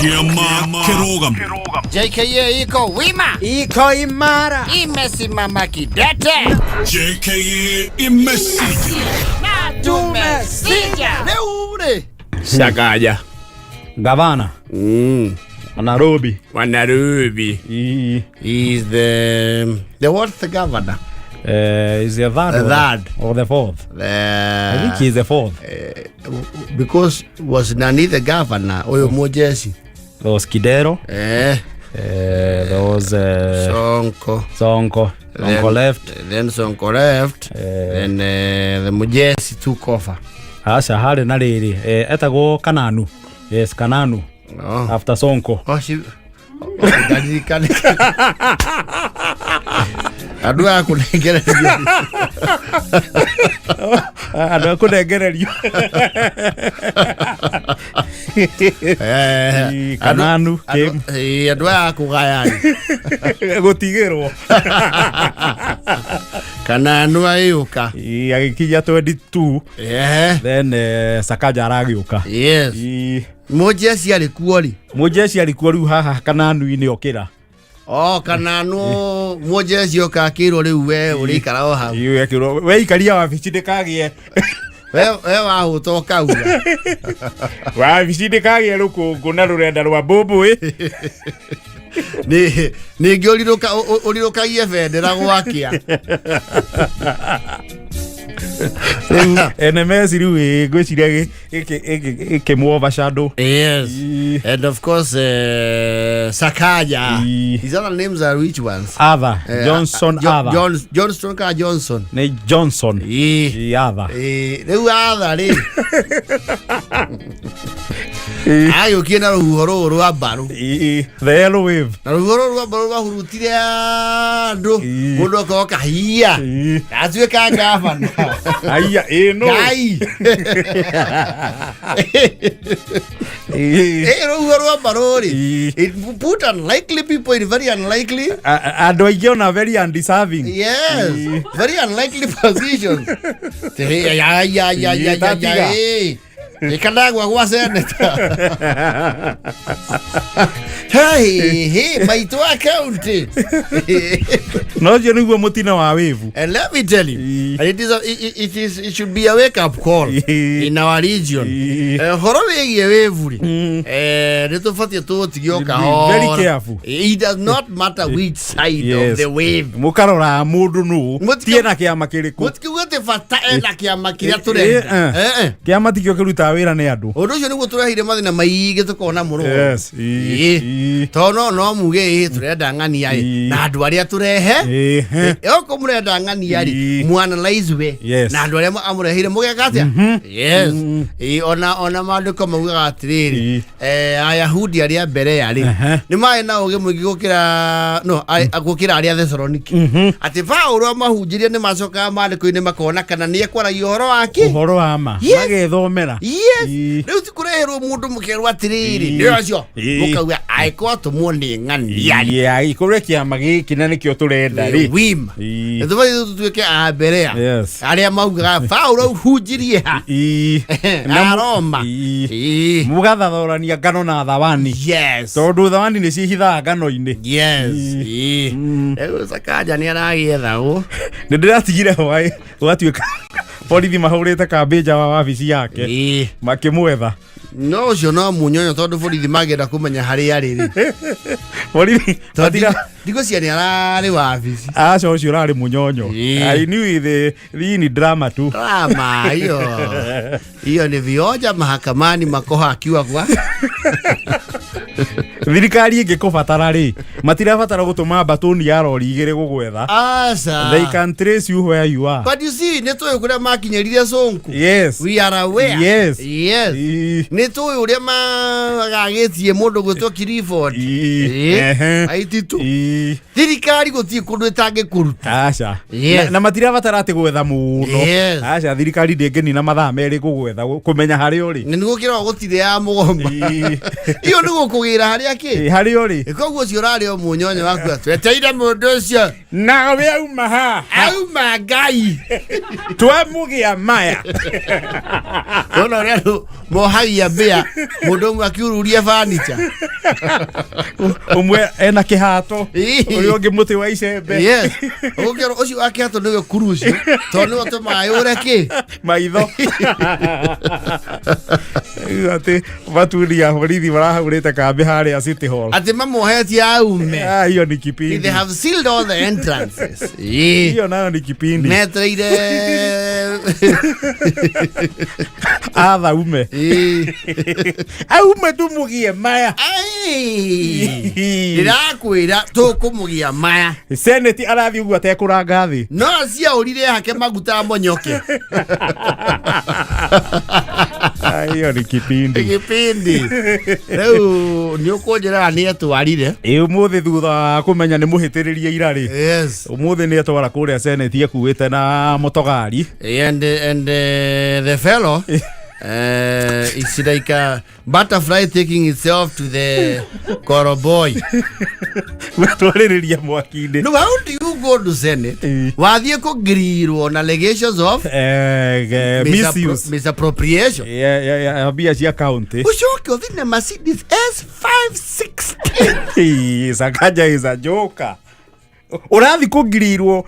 Kĩama kĩrũgamu. JKA iko wima, Iko imara. Imesimama kidete. JKA imesija. Na tumesija. Rĩu rĩ Sakaja. Gavana wa Nairobi. Wa Nairobi. Is the what's the governor? Is the third The or third. Or the fourth? I think The, he's the fourth. Because was nani the governor ũyũ mũjeci? There was Kidero. Eh. There was Sonko. Sonko. Sonko left. Then Sonko left. Then the mujesi took over. Aca harĩ na rĩrĩ etagwo Kananu. Yes, Kananu. Oh. After Sonko. Oh, she. Ndaririkane. Andũ aya kũnengereria. Andũ a kũnengererio. Eh, Kananu andũ- came. Andũ aya kũgayani. Gũtigĩrwo. Kananu agĩũka. Agĩkinya 22. Then Sakaja aragĩũka. Yes. Mũjeci arĩ kuo rĩ? Mũjeshi arĩ kuo rĩu haha Kananu-inĩ okĩra. Oh, Kananu mũjeci oka akĩrwo rĩu we ũrĩikara o hau. Ĩĩ, ekĩrwo, we ikaria wabici ndĩkagĩe. We wahũta ũkauga. Wabici ndĩkagĩe rũkũngũ na rũrenda rwa mbũmbũĩ. Nĩ ningĩ ũrirũkagie bendera gwakĩa. NMS rĩu ĩ, ngwĩciria ĩkĩmũ overshadow. Yes. And of course, Sakaja. His other names are which ones? Arthur Johnson. Arthur. Johnson ka Johnson. Nĩ Johnson. Ĩĩ. Ĩ, Arthur. Ĩĩ, rĩu Arthur rĩ agĩũkire na rũhuho rũrũ rwa mbarũ. Ĩ, the yellow wave. Na rũhuho rũrũ rwa mbarũ rwahurutire andũ. Mũndũ akoka hiya atuĩka gavana. Aya ĩ no. Ngai. Ĩ, rũhuho rwa mbarũ rĩ, it put unlikely people in very unlikely Andũ aingĩ ona very undeserving. Yes, very unlikely positions. Ya ya ya ya ya ya. Tatiga. Eh. Ikandagwa gwa senator. Hey, hey, maitũ wa county. No ũcio nĩguo mũtino wa wave. And let me tell you, and it is a, it, it, it is it should be a wake up call in our region. Ũhoro wĩgiĩ wave rĩ, nĩ tũbatiĩ tũũtige o Be kahora. very careful. It does not matter which side of the wave. Mũkarora mũndũ nũ tie na kĩama kĩrĩkũ. Mũtikiuge atĩ bata ena kĩama kĩrĩa tũrenda. Eh. Kĩama tikĩo kĩrutaga wĩra nĩ andũ. Ũndũ ũcio nĩguo tũreheire mathĩna maingĩ tũkona mũno. Yes. Ĩĩ. Tondũ no muge ĩ tũrenda ng'ania ĩ na andũ arĩa tũrehe oko mũrenda ng'ania rĩ, muanalyze we na andũ arĩa amũreheire mũgeka atĩa. Yes. Ĩĩ, ona maandĩko maugaga atĩrĩrĩ, Ayahudi arĩa mbere ya rĩ nĩ marĩ na ũgĩ mũingĩ gũkĩra no gũkĩra arĩa Thessaloniki, atĩ Paũlũ amahunjĩria nĩ macokaga maandĩko-inĩ makona kana nĩ ekwaragia ũhoro wake. Ũhoro wa ma. Yes. Magethomera. Yes. Rĩu ti kũreherwo mũndũ mũkerwo atĩrĩrĩ nĩ ũcio, mũkauga angĩkorwo atũmwo nĩ ng'ania rĩ. Yeah, ikorwo kĩama gĩkĩ na nĩkĩo tũrenda rĩ. Wima. Nĩ tũbatiĩ tũtuĩke a Berea arĩa maugaga Paũlũ hunjirie ha? Aroma. Mũgathathaũrania ngano na thawani. Yes. Tondũ thawani nĩ ciĩhithaga ngano-inĩ. Yes. Rĩu Sakaja nĩ aragĩethagwo. Nĩ ndĩratigire hwaĩ gwatuĩka borithi mahũrĩte kambĩ nja wa wabici yake makĩmwetha. No ũcio no munyonyo tondũ borithi mangĩenda kũmenya harĩa arĩ rĩ. Borithi Tondũ matira ndigũcia nĩ ararĩ wabici. Aca, ũcio ũrarĩ mũnyonyo. I knew the hii ni drama tu. Drama hiyo. Hiyo ni vioja mahakamani makoha akiwa kwa Thirikari ĩngĩkũbatara rĩ, matirabatara gũtũma mbatũni ya rori igĩrĩ gũgwetha. Aca. They can trace you where you are. But you see, nĩ tũĩ kũrĩa makinyĩrire Sonko. Yes. We are aware. Yes. Yes. Nĩ tũĩ ũrĩa magagĩtie mũndũ gwĩtwo Clifford. Ehe. Aititu. Thirikari gũtirĩ kũndũ ĩtangĩkũruta. Aca. Yes. Na matirabatara atĩ gwetha mũno. Yes. Aca, thirikari ndĩngĩnina mathaa 2 gũgwetha kũmenya harĩa ũrĩ. Nĩ nĩgũkĩrwo gũtirĩ ya mũgomba. Ĩĩ. Iyo nĩ gũkũgĩra harĩa kĩ. Ĩĩ, harĩa ũrĩ. Koguo ũcio ũrarĩ o mũnyonyo waku tweteire mũndũ ũcio Nawe auma haha. Auma Ngai. Twamũgĩa maya. Nona ũrĩa andũ mohagia mbĩa mũndũ ũmwe akiururia furniture. Ũmwe ena kĩhato. Ĩĩ. Ũrĩa ũngĩ mũtĩ wa icembe. Yes. Ũgũkĩrwo ũcio wa kĩhato nĩwe kuru ũcio tondũ nĩwe ũtũmaga yũre kĩ. Maitho. Rĩu atĩ matuni ya borithi marahũrĩte kambĩ harĩa City Hall. Atĩ mamohetie aume. Ah, hiyo ni They kipindi. have sealed all the entrances. Ĩĩ. Hiyo nayo ni kipindi. Metereire. Atha ume. Ĩĩ. Aume tumugie maya. Ai. Ndĩrakwĩra tũkũmũgia maya. Senate arathiĩ ũguo atekũranga thĩ. No ciaũrire hake maguta monyoke. Ah, hiyo ni kipindi. Gĩbindi. Rĩu nĩ ũkũnjĩra nĩ etwarire. Ĩ ũmũthĩ thutha wa kũmenya nĩ mũhĩtĩrĩrie ira rĩ. Yes. Ũmũthĩ nĩ etwara kũrĩa Senate ekuĩte na motogari. And the fellow it's like a butterfly taking itself to the koroboy. Gwatwarĩrĩria mwaki-inĩ. No, how do you go to Senate? Eh. Wathiĩ kũgirirwo na allegations of Misuse. misappropriation. Ya mbia cia county. Ucoke ũthiĩ na Mercedes S560. Ĩĩ, Sakaja is a joker. Ũrathiĩ kũgirirwo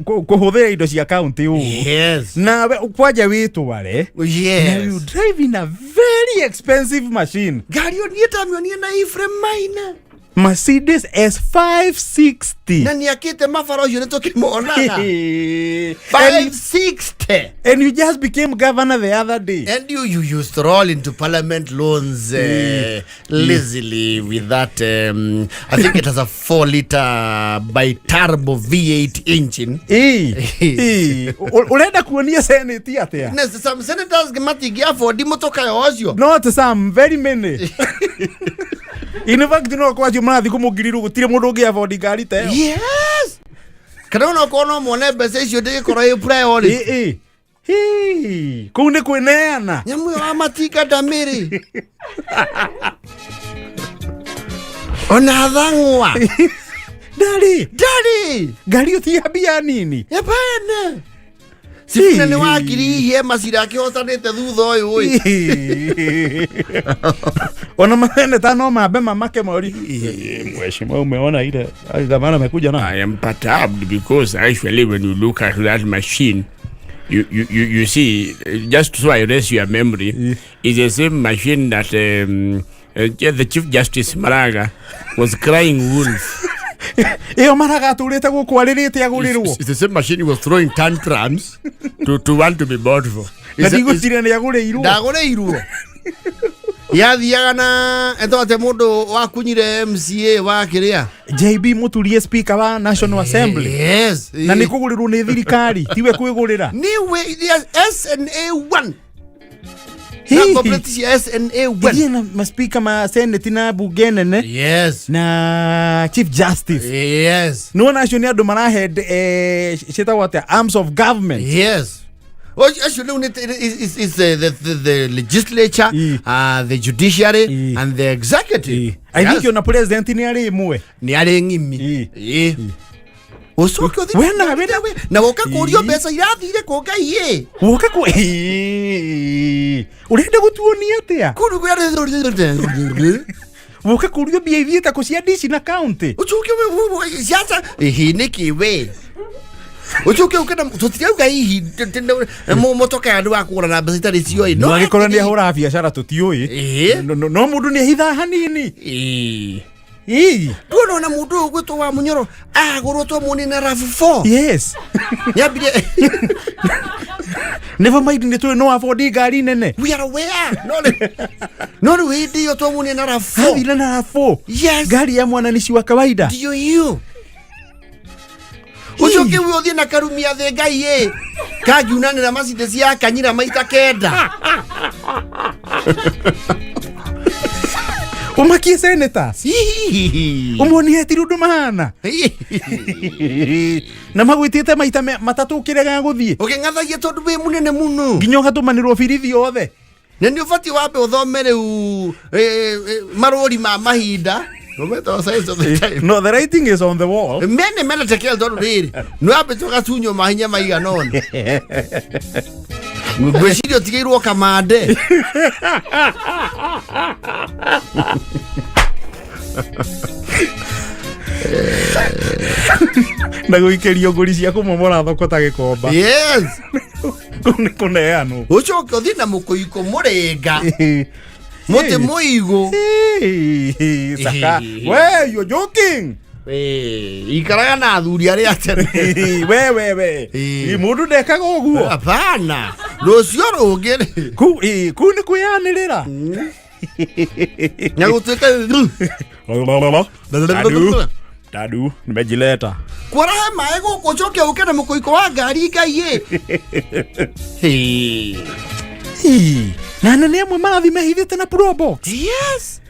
kũhũthĩra indo cia county ũũ. Yes. Nawe kwanja wĩtware. Na you Yes. drive in a very expensive machine. Ngari ĩyo niĩ ndamĩonire na Ephraim Maina. Mercedes S560. Na nĩakĩte mabara ũcio nĩ tũkĩmonaga. And, 560. and you just became governor the other day. And you used to roll into parliament loans lazily with that. I think it has a 4-liter biturbo V8 engine. Ĩĩ, ĩĩ. Ũrenda kuonia Senate atĩa? Na some senators matingĩ afford mũtoka ũcio. Not some, very many. In fact, no kwacio marathiĩ kũmũgirirwo gũtirĩ mũndũ ũngĩ afford ngari ta ĩyo. Yes. Kana ona okorwo no mone mbeca icio ndĩgĩkorwo ĩ priority. Ĩĩ, ĩĩ. Hii, kũu nĩ kwĩneana. Nyamũ ĩyo wa matinga ndamĩrĩ. Ona thang'wa. Ndarĩ. Ndarĩ. Ngari ĩyo ti ya mbia nini. Hapana. Sifuna nĩ wakiri hihi macira akĩhotanĩte thutha ũyũ ĩ. Ona maseneta no mambe mamake mori. Mheshimiwa, umeona ile gavana amekuja na I am perturbed because actually when you look at that machine, you see, just so I erase your memory, it's the same machine that the Chief Justice Maraga was crying wolf. Ĩyo Maraga atũrĩte gũkũ arĩrĩte agũrĩrwo. It's the same machine he was throwing tantrums to want to be bought for. Na ndigũtire nĩ agũrĩirwo. Ndagũrĩirwo. Yathiaga na etwo atĩ mũndũ wakunyire MCA wa kĩrĩa. JB Muturie speaker wa National Assembly. Yes. Na nĩ kũgũrĩrwo nĩ thirikari tiwe kwĩgũrĩra. Niwe SNA 1. Na cooperative cia SNA 1. Ithiĩ na maspika ma Senate na bunge nene Yes. na Chief Justice. Yes. Nĩwona acio nĩ andũ marahead ciĩtagwo atĩa arms of government. Yes. Acio rĩu is the legislature, the judiciary and the executive. I think ona president nĩ arĩ ĩmwe. Nĩ arĩ ng'imi. Ĩ. Ũcoke ũthiĩ We nawe na woka kũrio mbeca irathire kũ Ngai ĩ. Woka kũ Ĩĩ. Ũrenda gũtuonia atĩa? Kũu nĩkuo Woka kũrio mbia ithiĩte kũ cia dici na county. Ũcoke ciaca ĩhĩ nĩkĩ we. Ũcoke ũke na tũtirauga hihi motoka ya andũ wa kũgũra na mbeca itarĩ cio ĩ. No angĩkorwo nĩ ahũraga biacara tũtiũĩ. Ĩĩ. No mũndũ nĩ ahithaga hanini. Ĩĩ. Ĩĩ. Tuona ona mũndũ ũyũ ũgwĩtwo wa Mũnyoro agũrwo twamuonire na RAV4. Yes. Nĩambire Never mind nĩ tũĩ no afford ngari nene. We are aware. No rĩu hĩndĩ ĩyo twamuonire na RAV4. Athire na RAV4. Yes. Ngari ya mwananici wa kawaida. Ndiyo hiyo. Ũcoke we ũthiĩ na karumia thĩ Ngai ĩ. Kangiunanĩra Mercedes ya kanyira maita 9. Ũmakie senators. Ũmonie ti ũndũ mahana. Na magwĩtĩte maita matatũ ũkĩrega gũthiĩ. Ũkĩng'athagia tondũ wĩ mũnene mũno. Nginya ũgatũmanĩrwo birithi othe. Na nĩ ũbatiĩ wambe ũthome rĩu marũri ma mahinda. Ũmetagwo signs of the time. No, the writing is on the wall. Mene mene tekel tondũ rĩrĩ nĩ wambĩte ũgatunywo mahinya maigana ũna. Ngwĩciria ũtigĩirwo kamande. Na gũikĩrio ngũri cia kũmomora thoko ta gĩkomba. Yes. Kũu nĩ kũneanwo. Ũcoke ũthiĩ na mũkũikũ mũrĩnga. Mũtĩ mũigũ. Saka. We, you're joking. Ikaraga na athuri arĩa tene. We we we. Mũndũ ndekaga ũguo. Hapana. Rũciũ rũngĩ rĩ. Kũu kũu nĩ kwĩyanĩrĩra. Na gũtuĩka Dadu. Dadu, nimejileta. Kwarahe maĩ gũkũ ũcoke ũke na mũkũikũ wa ngari ngai ĩ. Na anene amwe marathiĩ mehithĩte na Probox. Yes.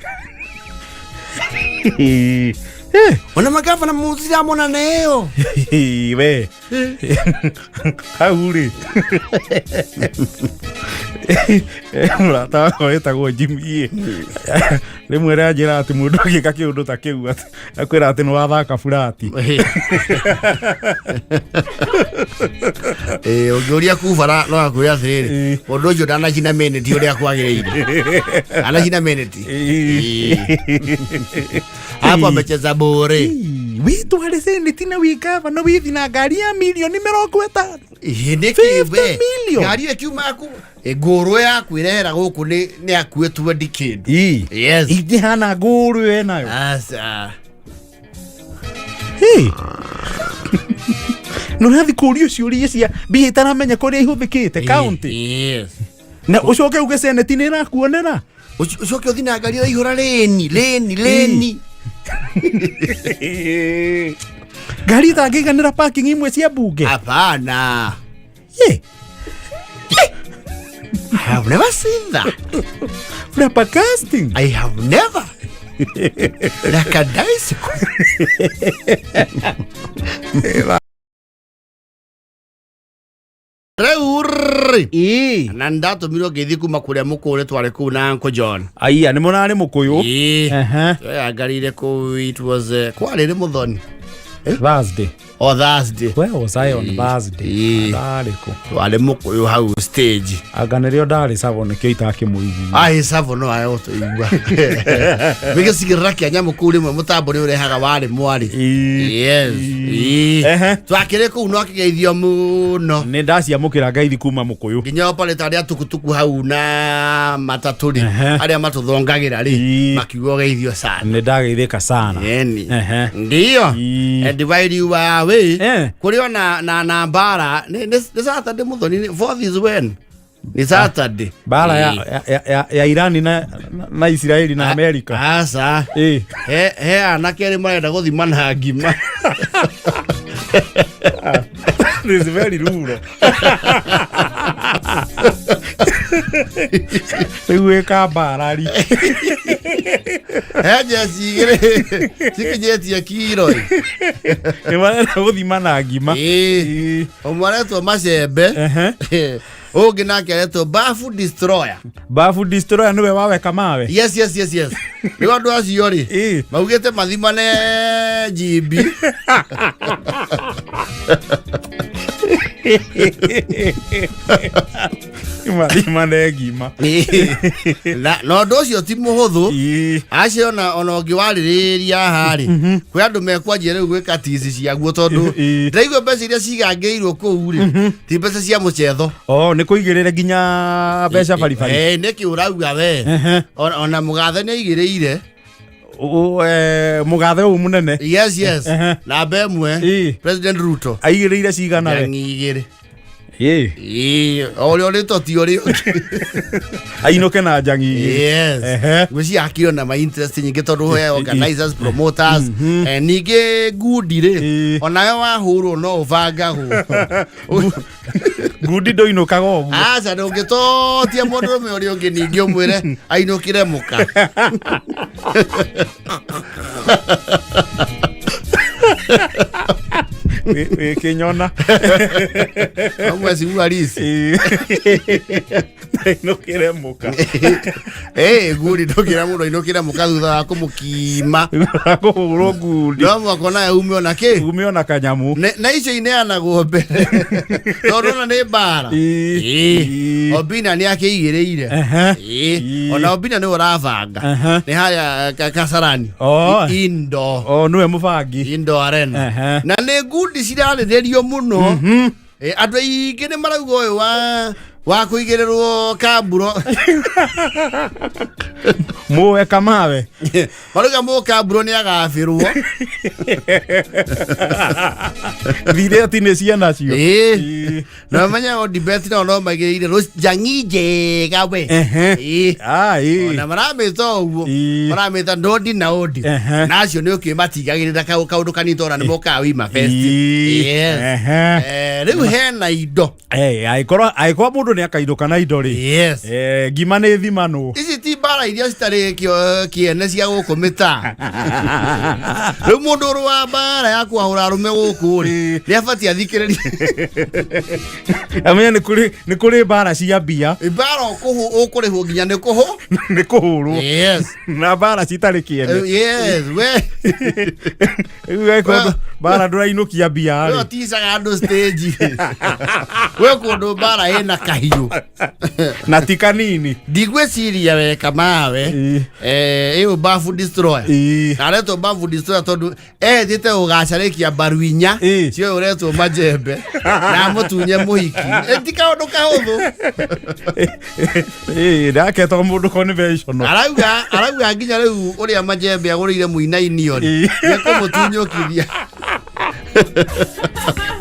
Ona magavana mũtiramona neo. We. Hau rĩ. Mũrata wakwa wĩtagwo Jimmy rĩmwe rĩanjĩra atĩ mũndũ agĩka kĩũndũ ta kĩu akwĩra atĩ nĩ wathaka burati. Ũngĩũria kubara no akwĩra atĩrĩrĩ mũndũ ũcio ndanacina minute ũrĩa kwagĩrĩire. Anacina minute. Hapo amecheza bure. Wĩtware seneti na wĩ gavana wĩthi na ngari ya mirioni 50. Nĩ kĩ we? Million. Ngari ĩyo ĩkiuma ku ngũrũ ya kwĩrehera gũkũ nĩ akuĩtwo ndi kĩndũ. Yes. Ingĩhana ngũrũ ĩnayo. Aca. No ũrathiĩ kũũrio ciũria cia mbia itaramenya kũrĩa ihũthĩkĩte county. Yes. Na ũcoke uge seneti nĩ ĩrakuonera. Ũcoke ũthiĩ na ngari ĩraihũra leni leni leni. Ngari itangĩiganĩra parking imwe cia mbunge. Hapana. Ye. I have never seen that. Flabbergasting. I have never. Like a bicycle. Rĩu rĩ na ndatũmirwo ngĩthiĩ kuma kũrĩa mũkũrĩ twarĩ kũu na Uncle John. Aya nĩ mũrarĩ mũkũyũ. Yangarire kũu it was kwarĩ rĩ mũthoni. Thursday. O Thursday. Where was I on Thursday? Ndarĩ kũ? Twarĩ mũkũyũ hau stage. Anga nĩrĩo ndarĩ Savo nĩkĩo itakĩmũigua. Ai Savo no ae gũtũigua. Gĩgĩcigĩrĩra kĩa nyamũ kũu rĩmwe mũtambo nĩ ũrehaga warĩ mwarĩ. Yes. Twakĩrĩ kũu no akĩgeithio mũno. Nĩ ndaciamũkĩra ngeithi kuma mũkũyũ. Nginya operator arĩa tukutuku hau na matatũ rĩ arĩa matũthongagĩra rĩ makiuga ũgeithio sana. Nĩ ndageithĩka sana. Yeni. Ndio. And while you were away kũrĩ ona na mbara nĩ Saturday mũthoni fourth is when? Ni Saturday. Mbara ya Irani na Israeli na America. Aca. He anake erĩ marenda gũthima na ngima. This is very rural. Rĩu ĩka mbara ri. He njeci igĩrĩ cikinyĩtie kiro. Nĩ marenda gũthima na ngima. Ũmwe aretwo Macembe. Ũngĩ nake aretwo Bafu Destroyer. Bafu Destroyer nĩwe waweka mawe. Yes yes yes yes. Rĩu andũ acio rĩ maugĩte mathimane GB. Mathimane ngima. Na ũndũ ũcio ti mũhũthũ. Acio ona ũngĩwarĩrĩria haha rĩ kwĩ andũ mekwanjia rĩu gwĩka tici ciaguo tondũ ndĩraigua mbeca iria cigangĩirwo kũu rĩ ti mbeca cia mũcetho. Oh, nĩ kũigĩrĩre nginya mbeca baribari. Nĩkĩ ũrauga we? Ona mũgathe nĩ aigĩrĩire. Mũgathe ũyũ mũnene. Yes yes. Namba ĩmwe President Ruto aigĩrĩire cigana we? Ng'ang'i igĩrĩ. Ĩ. Ĩĩ, o ũrĩa ũrĩtwo ti ũrĩa ũngĩ. Ainũke na njangi igĩrĩ. Yes. Ehe. Ngwĩciria akĩrĩ na ma interest nyingĩ tondũ he organizers, promoters. Ningĩ ngundi rĩ, Ĩĩ. onawe wahũrwo no ũbangagwo. Ngundi ndũinũkaga ũguo. Aca, ndũngĩtotia mũndũrũme ũrĩa ũngĩ ningĩ ũmwĩre ainũkĩre mũka. Wĩ kĩnyona. Amwe ciguarisi. Ĩ. Ainũkĩre mũka. Ĩ, ngundi ndũngĩra mũndũ ainũkĩre mũka thutha wa kũmũkima. Kũhũrwo ngundi. No mũhaka onawe ume ona kĩ. Ume ona kanyamũ. Na icio ineanagwo mbere tondũ ona nĩ mbara. Ĩ. Ĩ. Ĩ. Obina nĩ akĩigĩrĩire. Ehe. Ĩ. Ĩ. Ona Obina nĩwe ũrabanga. Ehe. Nĩ harĩa Kasarani. Oh. Indo. O nĩwe mũbangi. Indo Arena. Ehe. Na nĩ ngundi cirarĩrĩrio mũno. Ĩ, andũ aingĩ nĩ marauga ũyũ wa kũigĩrĩrwo kamburo. Mũwe kamawe. Marauga mũkamburo nĩ agabĩrwo. Thirĩti nĩ ciana cio. Ĩ. Ĩ. Na menya Odibet nao no maigĩrĩire njangi njega we. Ehe. Ĩ. Ah, ĩ. Ona maramĩta ũguo. Ĩ. Maramĩta ndodi na odi. Ehe. Na acio nĩ ũkĩ matigagĩrĩra kaũndũ kanini tondũ nĩ mokaga Wima Fest. Ĩ. Yes. Ehe. Rĩu hena indo. Eh, angĩkorwo mũndũ nĩ akainũka na indo rĩ. Yes. Eh, ngima nĩ thimanwo. Ici ti mbara iria citarĩ kĩene cia gũkũ mĩtaa. Rĩu mũndũ ũrĩ wa mbara ya kwahũra arũme gũkũ rĩ, nĩ abatiĩ athikĩrĩrie. Amenya nĩ kũrĩ mbara cia mbia. Mbara ũkũrĩhwo nginya nĩ kũhũ. Nĩ kũhũrwo. Yes. Na mbara citarĩ kĩene. Yes, we. Rĩu angĩkorwo mbara ndũrainũkia mbia We rĩ. ũticaga andũ stage. We kũndũ mbara ĩna kahiũ. Na ti kanini. Ndigwĩciria we kamawe. Ĩ. Ĩyo Bafu Destroyer. Ĩ. Na aretwo Bafu Destroyer tondũ ethĩte gũgacarĩkia mbaru inya Ĩ. cio ũretwo majembe na amũtunye mũhiki. Ti kaũndũ kahũthũ. Ĩ, ndaketwo mũndũ conventional. Arauga nginya rĩu ũrĩa majembe agũrĩire mũinainio rĩ, Ĩ. nĩekũmũtunyũkithia.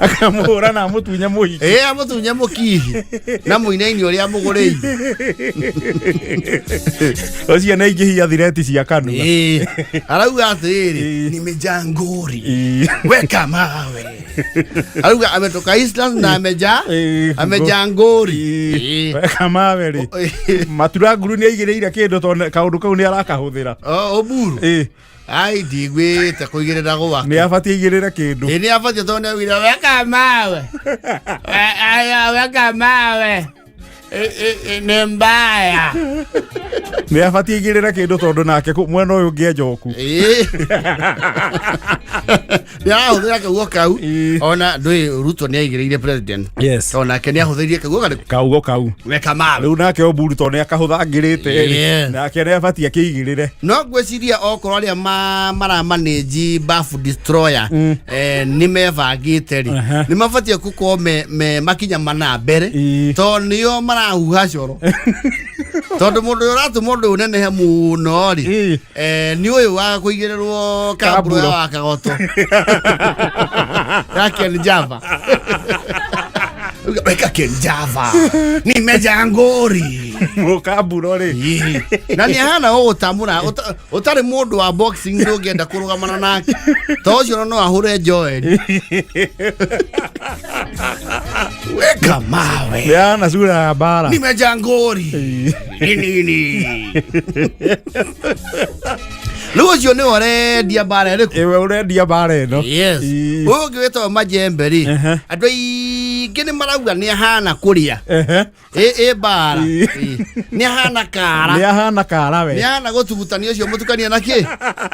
Akamũhũra na amũtunye mũhiki. Ĩ, amũtunye mũkihi na mũinaini ũrĩa amũgũrĩire. Ũcio nĩ aingĩhia thireti cia kanua. Ĩ, arauga atĩrĩrĩ, Ĩ. nimejaa ngori. Ĩ. Weka mawe. Arauga ametoka Eastlands na amejaa Ĩ. amejaa ngori. Ĩ. Ĩ. Weka mawe rĩ. Ĩ. Matura nguru nĩ aigĩrĩire kĩndũ tondũ kaũndũ kau nĩ arakahũthĩra. O, Oburu. Ĩ. Ai, ndigwĩte kũigĩrĩra gwake. Nĩ abatiĩ aigĩrĩre kĩndũ. Ĩ, nĩ abatiĩ tondũ nĩ augire weka mawe. Aya, weka mawe. Nĩ mbaya. Nĩ abatiĩ aigĩrĩre kĩndũ tondũ nake mwena ũyũ ũngĩ enjoku. Ĩ. Nĩ arahũthĩra kaugo kau. Ĩ. Ona ndũĩ Ruto nĩ aigĩrĩire president. Yes. Tondũ nake nĩ ahũthĩrire kaugo karĩkũ? Kaugo kau. Weka mawe. Rĩu nake Oburu tondũ nĩ akahũthangĩrĩte rĩ. Yes. Nake nĩ abatiĩ akĩigĩrĩre. No ngwĩciria okorwo arĩa maramanĩnji Bafu Destroyer nĩ mebangĩte rĩ, Aha. nĩ mabatiĩ gũkorwo me makinya mana mbere Ĩ. tondũ nĩo marahuha coro. Tondũ mũndũ ũyũ ũratũma ũndũ ũyũ ũnenehe mũno rĩ, Ĩ. nĩ ũyũ wa kũigĩrĩrwo kamburo ya Kamburo. wa Kagoto. Ya Ken Java. Weka Ken Java. Nimejaa ngori. Mũkamburo rĩ. Ĩ. Na nĩ ahana gũgũtamũra ũtarĩ mũndũ wa boxing ndũngĩenda kũrũgamana nake to ũcio no ahũre Joel. Weka mawe. Nĩ ahana sura ya mbara. Nimejaa ngori. Ĩ. Nĩ nini. Rĩu ũcio nĩwe ũrendia mbara ĩrĩkũ? Ĩwe ũrendia mbara ĩno. Yes. Ĩ. Ũyũ ũngĩ wĩtagwo majembe rĩ, Ehe. andũ aingĩ nĩ marauga nĩ ahana kũrĩa. Ehe. Ĩ mbara. Ĩ. Ĩ. Nĩ ahana kara. Nĩ ahana kara we. Nĩ ahana gũtugutania ũcio mũtukania na kĩ?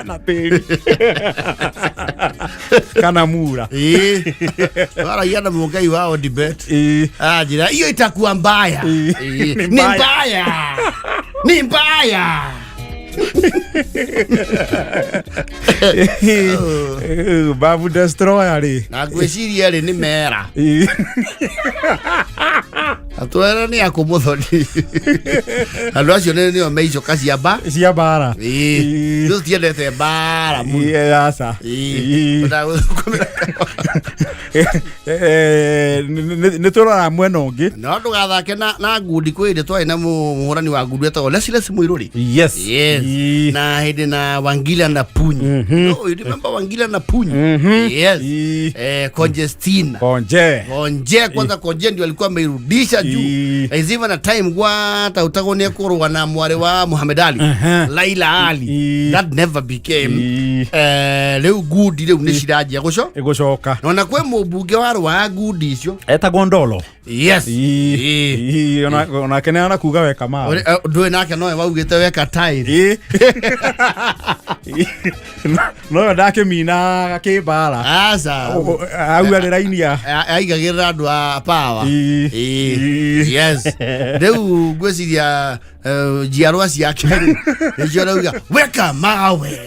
Na tĩri. Kana mura. Ĩ. Waragia na mũngai wa Odibet. Ĩ. Anjĩra hiyo itakuwa mbaya. Ĩ. Ĩ. Ni Ni mbaya. mbaya. Ni mbaya. Babu Destroyer rĩ. Na ngwĩciria rĩ nĩ mera. Ĩ. Atwara nĩ akũmũthoni. Andũ acio nĩ nĩo me icoka cia mba. Cia mbara. Ĩĩ. Ithuĩ tũtiendete mbara mũno. Ĩĩ, aca. Ĩĩ. Ĩĩ. Ndagũthũkũmĩra. Nä tå rora mwena å ngä. No ndũgathake na ngundi kwĩ hĩndĩ twarĩ na mũhũrani wa ngundi wetagwo Lesiles Mũirũri. Yes. Yes. Ĩĩ. Na hĩndĩ na Wangila na Punyi. Oh, you remember Wangila na Punyi? Yes. Ĩĩ. Conjestina. Konje. Konje kwanza, Konje ndio alikuwa ameirudisha juu. Ĩĩ. Is even a time gwata utagwo nĩ ekũrũa na mwarĩ wa Muhammad Ali. Laila Ali. Ĩĩ. That never became. Ĩĩ. Rĩu ngundi rĩu nĩ ciranjia gũco. Ĩgũcoka. Na ona kwĩ mũmbunge warũaga ngundi icio. Etagwo Ndolo. Yes. Ĩĩ. Ĩĩ. Ĩĩ, onake nĩ anakuga weka mawe. Ndũĩ nake nowe waugĩte weka taĩri. Ĩĩ. Noyo ndakĩminaga kĩmbara. Aca. Auga nĩ raini ya Aigagĩrĩra andũ a power. Ĩĩ. Ĩĩ. Ĩĩ. Yes. Rĩu ngwĩciria njiarwa ciake rĩ nĩcio rauga weka mawe.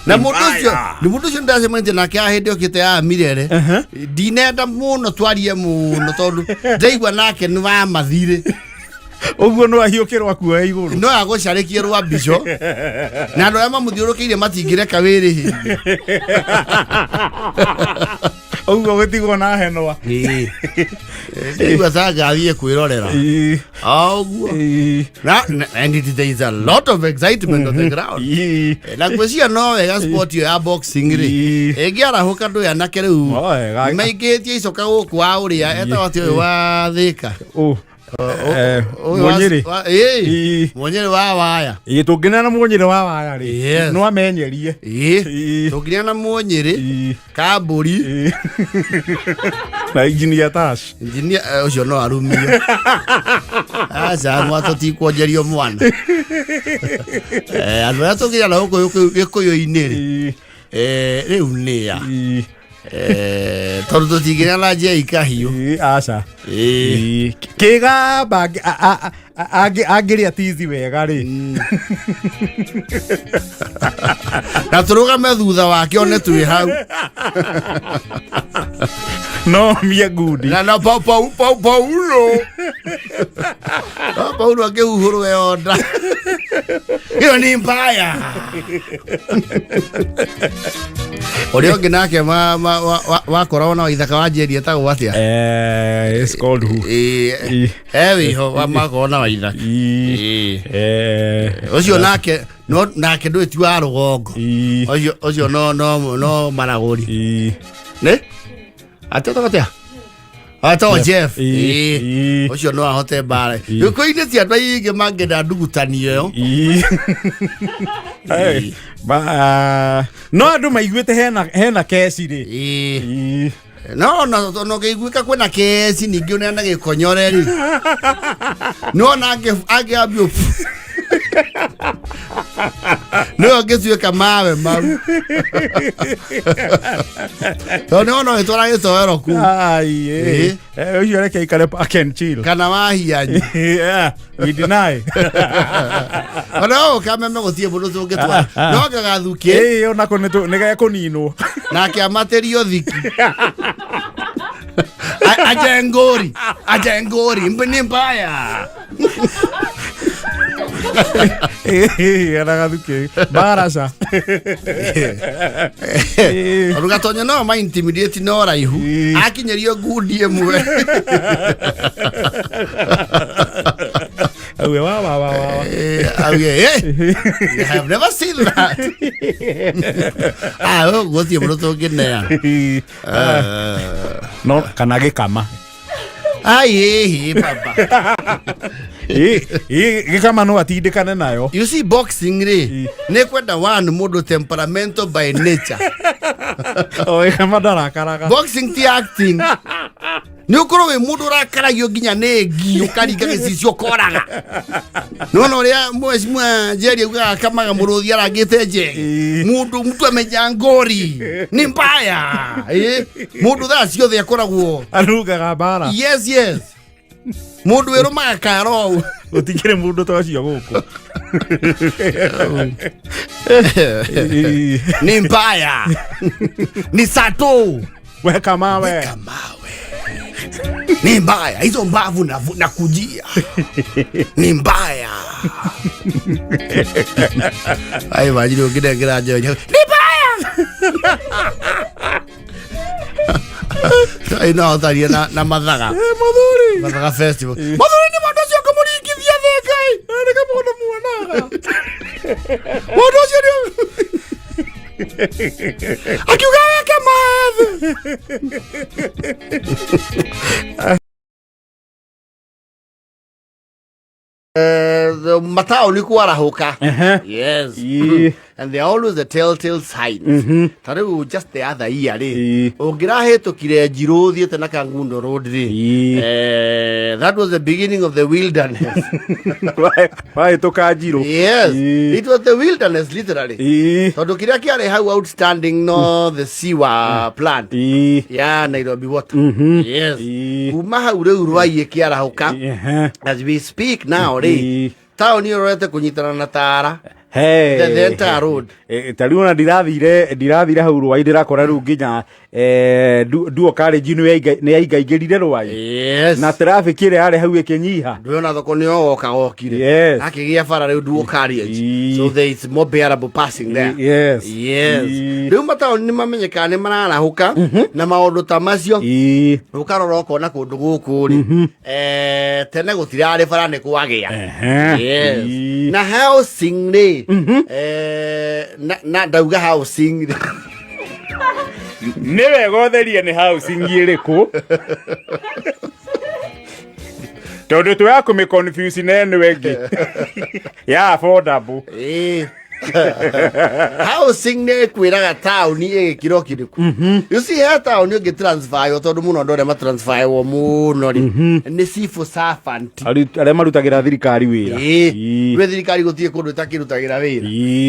Na mũndũ ũcio nĩ mũndũ ũcio ndacemanĩtie nake a hĩndĩ okĩte ya Mirere, ndinenda mũno twarie mũno tondũ ndaigua nake nĩ wa mathirĩ. Ũguo no ahiũkĩrwo akuoe igũrũ. No agũcarĩkie rwa mbico na andũ arĩa mamũthiũrũkĩirie matingĩreka wĩrĩhĩrie. Ũguo gũtigwo na henwa. Ndaigua ta ngathiĩ kwĩrorera Ĩĩ. o ũguo. Ĩĩ. And there is a lot of excitement on the ground. Ĩĩ. Na ngwĩciria no wega sport ĩyo ya boxing rĩ Ĩĩ. ĩngĩarahũka ndũĩ anake rĩu No wega. maingĩtie icoka gũkũ wa ũrĩa etagwo atĩ ũyũ wa Thĩka. Ũ. Ũyũ wa- Mũnyĩrĩ. Ĩĩ. Ĩĩ. Mũnyĩrĩ wa waya. Ĩĩ, tũngĩneana mũnyĩrĩ wa waya rĩ, Yes. no amenyerie. Ĩĩ. Ĩĩ. Tũngĩneana Mũnyĩrĩ, Ĩĩ. Kambũri. Ĩĩ. Na engineer Tash. Engineer ũcio no arumio. Aca mwatũ ti kuonjerio mwana. Andũ arĩa tũngĩneana gũkũ gĩkũyũ-inĩ rĩ, Ĩĩ. rĩu nĩa. Ĩĩ. Tondũ tũtingĩneana Njei Kahiũ. Ĩĩ, aca. Ĩĩ. Ĩĩ. Kĩgamba angĩrĩa tizi wega rĩ. Na tũrũgame thutha wake one twĩ hau. No mie ngundi. Na Paulo. Paulo akĩhuhũrwo yonda. Ĩyo nĩ mbaya. Ũrĩa ũngĩ nake wakoragwo na waithaka wa Njeri etagwo atĩa? It's called who? Ĩĩ, Ĩĩ. he wĩho wa makoragwo na waithaka. Ĩĩ. Ĩĩ. Ũcio nake no nake ndũĩ ti wa rũgongo. Ĩĩ. Ũcio no maragũri. Ĩĩ. Nĩ? Atĩtagwo atĩa? Atagwo Jeff. Ĩĩ. Ĩĩ. Ĩĩ. Ũcio no ahote mbara. Ĩĩ. Gĩkũyũ-inĩ ti andũ aingĩ mangĩenda ndugutanio ĩyo. Ĩĩ. Hey, no andũ maiguĩte hena keci rĩ. Ĩĩ. Ĩĩ. No ona ũngĩiguĩka kwĩna keci ningĩ ũneana gĩkonyore rĩ. Nĩwona angĩambio nĩwe ũngĩtuĩka mawe mau. Tondũ nĩwona ũgĩtwara gĩtoero kuu. Ai, ĩĩ. Ũcio reke aikare park and chill. Kana wahianyu. Yeah, we deny. Ona ũũ kameme gũtirĩ mũndũ tũngĩtwara. No gagathuke Ĩĩ, onako nĩ gekũninwo. nake amatĩrio thiki. Ajengori, ajengori, ni mbaya. Ĩĩ, ana gathuke. Mbaraca. Ĩĩ. Rugatonya no ma intimidate no raihu. Ĩĩ. Akinyerio ngundi ĩmwe. Auge wa wa wa wa. Auge, I have never seen that. Ah, gũtirĩ mũndũ tũngĩneana. Ĩĩ. No kana gĩkama. Ai, ĩhĩ, baba. Ĩĩ, ĩĩ, gĩkama no atindĩkane nayo. You see boxing rĩ, Ĩĩ. nĩ kwenda one mũndũ temperamental by nature. O gĩkama ndarakaraga. Boxing ti acting. Nĩ ũkorwo wĩ mũndũ ũrakaragio nginya nĩ ngi ũkaringa gĩcicio ũkoraga. Nĩwona ũrĩa mheshimiwa Njeri augaga akamaga mũrũthi arangĩte njege. Ĩĩ. Mũndũ mtu ameja ngori nĩ mbaya. Ĩĩ. Mũndũ thaa ciothe akoragwo. Arungaga mbara. Yes, yes. Mũndũ wĩrũmaga karo. Gũtikĩrĩ mũndũ ta ũcio gũkũ. Ĩĩ. Ni mbaya. Ni sato. Weka mawe. Kamawe. Ni mbaya hizo mbavu na kujia ni mbaya. Ai majiri ũngĩnengera njohi ni mbaya. Ai no tharie na mathaga. Muthuri. Mathaga festival. Muthuri ni mũndũ ũcio ngũmũringithia thĩ Ngai. Nĩ kamũndũ muonaga. Mũndũ ũcio nĩ akiuga weke math. Mataũni kwarahũka. Yes. And they are always the telltale signs. Ta rĩu just the other year rĩ, ũngĩrahĩtũkire Njirũ ũthiĩte na Kangundo Road rĩ, that was the beginning of the wilderness. Wahĩtũka Njirũ. Yes. It was the wilderness literally. Tondũ kĩrĩa kĩarĩ hau outstanding no the sewer plant ya Nairobi Water. Yes. Kuma hau rĩu Rwai ĩkĩarahũka. As we speak now rĩ, taũni ĩrorete kũnyitana na Tara. Hey. The entire road. Ta rĩu ona ndirathire hau Rwai ndĩrakora rĩu nginya duo college nĩ yaingaingĩrire Rwai. Yes. Na traffic ĩrĩa yarĩ hau ĩkĩnyiha. Ndwĩona thoko nĩ ogoka gokire. Yes. Akĩgĩa bara rĩu duo carriage. So there is more bearable passing there. Yes. Yes. Rĩu mataũni nĩ mamenyekaga nĩ mararahũka na maũndũ ta macio. Ũkarora ũkona kũndũ gũkũ rĩ, tene gũtirarĩ bara nĩ kwagĩa. Yes. Na housing rĩ, na ndauga housing rĩ. Nĩ wega ũtherie nĩ housing ĩrĩkũ. Tondũ twĩ kũmĩ confuse na ĩno ĩngĩ ya affordable. Housing nĩ kwĩraga taũni ĩgĩkĩro kĩrĩkũ. You see he taũni ũngĩ transfer tondũ mũno andũ arĩa matransferwo mũno rĩ nĩ civil servant. Arĩa marutagĩra thirikari wĩra. Gwĩ thirikari gũtirĩ kũndũ ĩtakĩrutagĩra wĩra.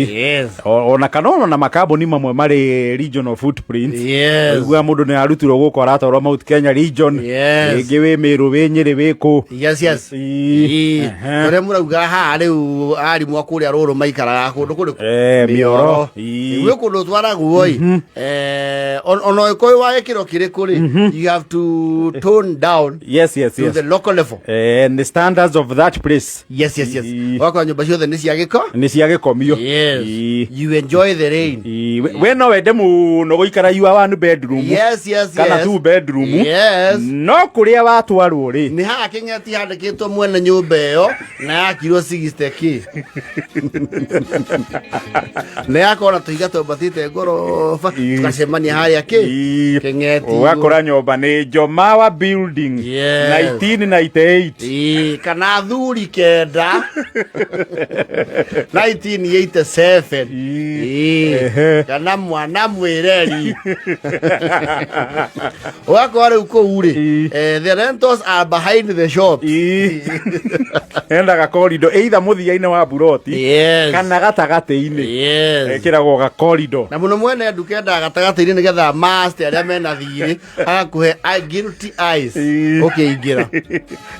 Yes. Ona kana ona makambuni mamwe marĩ regional footprints. Yes. Ũiguaga mũndũ nĩ arutirwo gũkũ aratwarwo Mount Kenya region. Yes. Rĩngĩ wĩ Meru, wĩ Nyĩrĩ, wĩ kũ. Yes, yes. Ũrĩa mũrauga haha rĩu arimũ a kũrĩa Rũrũ maikaraga kũndũ kũrĩkũ? Mĩoro. Gwĩ kũndũ twaragwo ĩ. Ona ũgĩkorwo wa gĩkĩro kĩrĩkũ rĩ, you have to tone down Yes, yes, to yes. the local level. And the standards of that place. Yes, yes, yes. Wakora nyũmba ciothe nĩ cia gĩko. Nĩ cia gĩkomio. Yes. You enjoy the rain. We no wende mũno gũikara you are one bedroom. Yes, yes, Kana yes. two bedroom. Yes. No kũrĩa watwarwo rĩ. Nĩ haha kĩng'eti handĩkĩtwo mwene nyũmba ĩyo na yakirwo 60k. Na yakona tũiga twambatĩte ngoroba tũgacemania harĩa kĩ kĩng'eti. Ũgakora nyũmba nĩ Jomawa building. Yes. 1998. Kana thuri kenda 1987. Kana mwana mwĩreri. Ũgakora rĩu kũu rĩ, the rentals are behind the shop. Endaga corridor either mũthia-inĩ wa buroti Yes. kana gatagatĩ-inĩ. Yes. Ĩkĩragwo ga corridor. Na mũno mwene nduka endaga gatagatĩ-inĩ nĩgetha master arĩa mena thirĩ agakũhe guilty eyes ũkĩingĩra.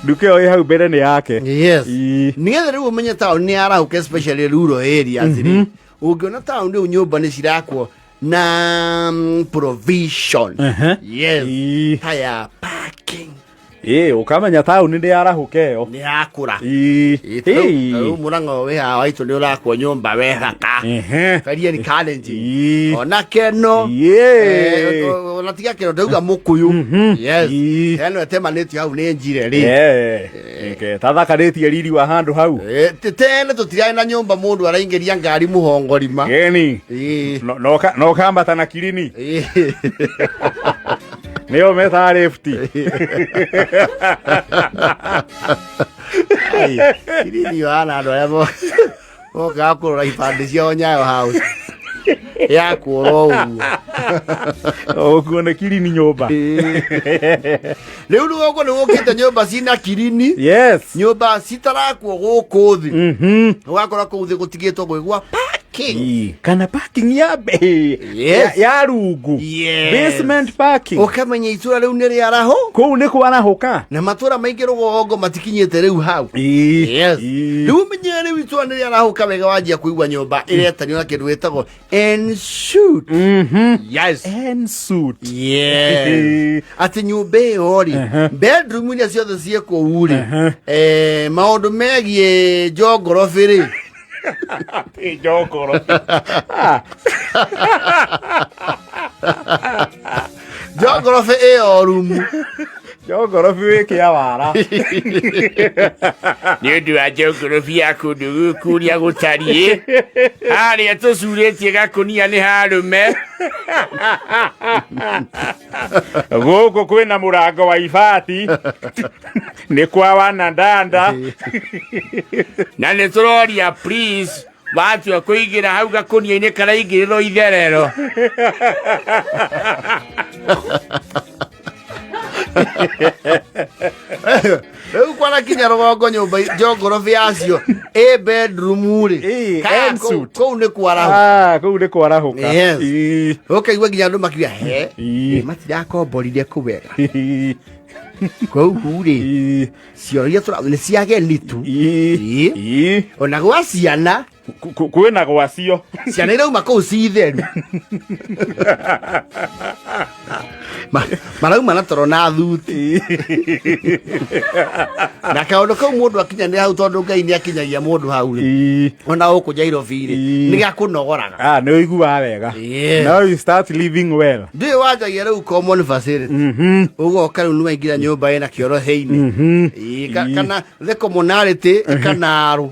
Nduka ĩyo ĩ hau mbere nĩ yake. Yes. Nĩgetha rĩu ũmenye taũni nĩ yarahũka especially rural areas rĩ, ũngĩona taũni rĩu nyũmba nĩ cirakwo na provision. Yes. Haya parking. Ũkamenya taũni nĩ yarahũka ĩyo. Nĩ yakũra. Rĩu mũrang'o wĩ haha waitũ nĩ ũrakwo nyũmba we thaka. Karia nĩ challenge. Ona keno. Ona tiga keno ndauga mũkũyũ. Yes. Heno ĩtemanĩtio hau nĩ njire rĩ. Tathakarĩtie riri wa handũ hau. Tene tũtirarĩ na nyũmba mũndũ araingĩria ngari mũhongorima. Geni. No kambata na kirini. Nĩyo metaga lift. Kirini yohana andũ arĩa mokaga kũrora ibandĩ ciao Nyayo House. Ya kũrwo ũguo. Ũguo nĩ kirini nyũmba. Rĩu nĩ gũkũ nĩ gũkĩte nyũmba cina kirini. Yes. Nyũmba citarakwo gũkũ thĩ. Ũgakora kũu thĩ gũtigĩtwo gwĩ gwa parking. parking. Kana parking ya Yes. ya rungu. Yes. Basement parking. Ũkamenya itũra rĩu nĩ rĩaraho. Kũu nĩ kwarahũka. Na matũra maingĩ rũgongo matikinyĩte rĩu hau. Yes. Rĩu ũmenye rĩu itũra nĩ rĩarahũka wega, wanjia kũigua nyũmba ĩretanio na kĩndũ gĩtagwo ensuite. Yes. Ensuite. Yes. Atĩ nyũmba ĩyo rĩ, bedroom iria ciothe ciĩ kũu rĩ, maũndũ megiĩ njongorobĩ rĩ, Njongoro. Njongorobĩ ĩyo rumu. Njongorobi wĩ kĩa wara. Nĩ ũndũ wa geography ya kũndũ gũkũ ũrĩa gũtariĩ, harĩa tũcurĩtie gakũnia nĩ harũme. Gũkũ kwĩna mũrango wa ibati nĩ kwa wanandanda. Na nĩ tũroria, please, watua kũigĩra hau gakũnia-inĩ karaigĩrĩrwo itherero. Rĩu kwarakinya rũgongo nyũmba njongorobĩ yacio ĩ bedroom rĩ, En suite. kũu nĩ kwaraho. Ah, kũu nĩ kwarahũka. Yes. Ũkaigua nginya andũ makiuga he matirakomborire kũ wega kũu rĩ, cioro iria tũra nĩ cia ageni tu. Ona gwa ciana. Kwĩna gwacio. Ciana irauma kũu ci theru. Marauma na toro na thuti na kaũndũ kau mũndũ akinyanĩra hau, tondũ Ngai nĩ akinyagia mũndũ hau rĩ, ona gũkũ Nairobi rĩ, nĩ gakũnogoraga. Ah, nĩ ũiguaga wega. Now you start living well. Ndũĩ wanjagia rĩu common facility, ũgoka rĩu nĩwaingĩra nyũmba ĩna kĩoro thĩinĩ. Ĩĩ, kana the commonality ĩkanarũ.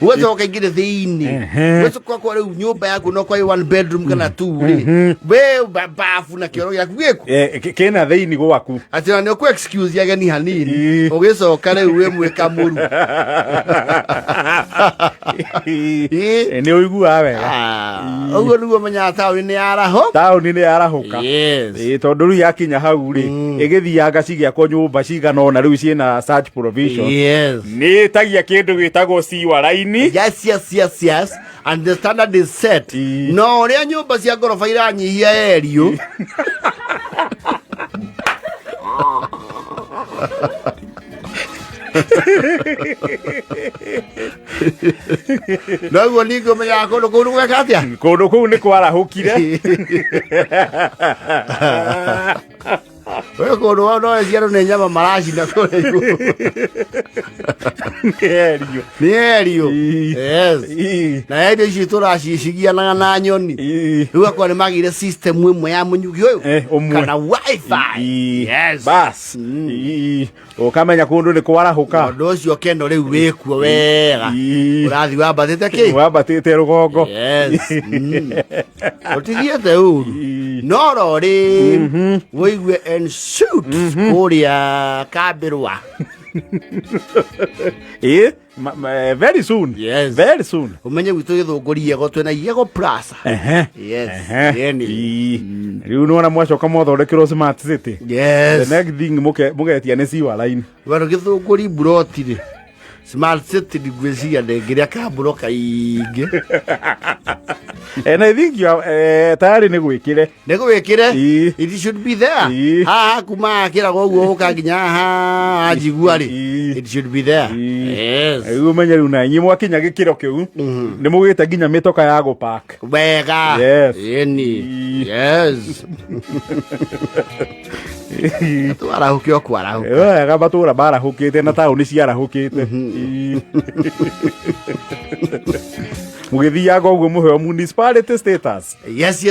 Ũgacoka ũkaingĩra thĩinĩ, ũgacoka kwa rĩu nyũmba yaku no kwa one bedroom kana two rĩ, we bafu na kĩoro gĩaku gĩku. Kĩna thĩinĩ gwaku. Atĩ ona nĩ ũkũ excuse ageni hanini. Ũgĩcoka rĩu wĩ mwĩkamũru. Nĩ ũiguaga wega. Ah, ũguo nĩguo menyaga taũni nĩ yaraho. Taũni nĩ yarahũka. Yes. Tondũ rĩu yakinya hau rĩ, ĩgĩthianga cigĩakwo nyũmba cigana ũna rĩu ciĩna such provision, nĩ ĩtagia kĩndũ gĩtagwo sewer line. Yes, and the standard is set. No ũrĩa nyũmba cia ngoroba iranyihia erio, noguo ningĩ ũmenyaga kũndũ kũu nĩ gweka atĩa. Kũndũ kũu nĩ kwarahũkire. We kũndũ wao no ciano nĩ nyama maracina kũrĩa igũrũ. Nĩ erio. Nĩ erio. Yes. Na erio icio tũracicigianaga na nyoni. Rĩu akorwo nĩ magĩire system ĩmwe ya mũnyugi ũyũ Ũmwe. kana wifi. Yes. Bas. Ũkamenya kũndũ nĩ kwarahũka. Ũndũ ũcio kendo rĩu wĩkuo wega. Ũrathiĩ wambatĩte kĩ? Wambatĩte rũgongo. Yes. Ũtithiĩte ũru. No rorĩ wĩigue en suit kũrĩa Kambĩrwa. Ĩ, very soon. Yes. Very soon. Ũmenye gwitũ Gĩthũngũri Yego twĩna Yego Plaza. Yes. Yeni. Rĩu nĩwona mwacoka mwathondekerwo smart city, the next thing mũgetia nĩ sewer line. Wero Gĩthũngũri mburoti rĩ, smart city ngwĩciria ndĩngĩrĩa kamburo kaingĩ. And I think you are, tayari nĩ gwĩkĩre. Nĩ gwĩkĩre. It should be there. Haha kuma akĩragwo ũguo ũka nginya haha anjigua rĩ, it should be there. Yes. Rĩu ũmenye rĩu na inyuĩ mwakinya gĩkĩro kĩu nĩ mũgĩte nginya mĩtoka ya gũpark. Wega. Yes. Ĩni. Yes, twarahũke o kwarahũka. Wega, matũra marahũkĩte na taũni ciarahũkĩte. Mũgĩthiaga ũguo mũheo municipality status. Yes,